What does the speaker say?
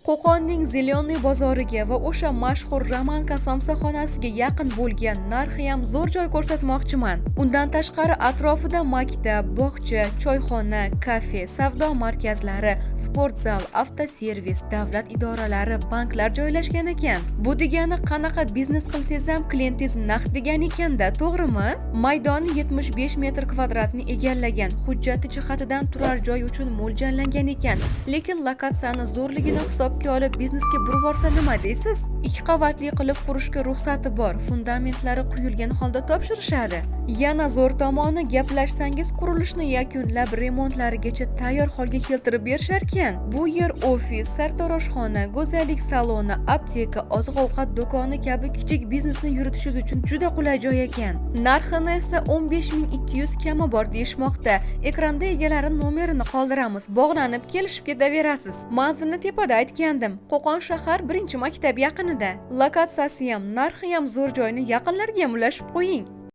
Qo'qonning Зелёный bozoriga va o'sha mashhur Romanka somsaxonasiga yaqin bo'lgan, narxi ham zo'r joy ko'rsatmoqchiman. Undan tashqari, atrofida maktab, bog'cha, choyxona, kafe, savdo markazlari, sport zal, avtoservis, davlat idoralari, banklar joylashgan ekan. Bu degani, qanaqa biznes qilsangiz ham, klientingiz naqd degani ekanda, to'g'rimi? Maydoni 75 metr kvadratni egallagan, hujjati jihatidan turar joy uchun mo'ljallangan ekan, lekin lokatsiyani zo'rligini hisobga olib, biznesga burvorsa, nima deysiz? Ikki qavatli qilib qurishga ruxsati bor, fundamentlari quyilgan holda topshirishadi. Yana zo'r tomoni, gaplashsangiz, qurilishni yakunlab, remontlarigacha tayyor holga keltirib berisharkan. Bu yer ofis, sartaroshxona, go'zallik saloni, apteka, oziq ovqat do'koni kabi kichik biznesni yuritishingiz uchun juda qulay joy ekan. Narxini esa 15 200 kami bor deyishmoqda. Ekranda egalari nomerini qoldiramiz, bog'lanib, kelishib ketaverasiz. Manzilni tepada aytgandim: Qo'qon shahar, birinchi maktab yaqinida. Lokatsiyasi ham, narxi ham zo'r joyni yaqinlarga ham ulashib qo'ying.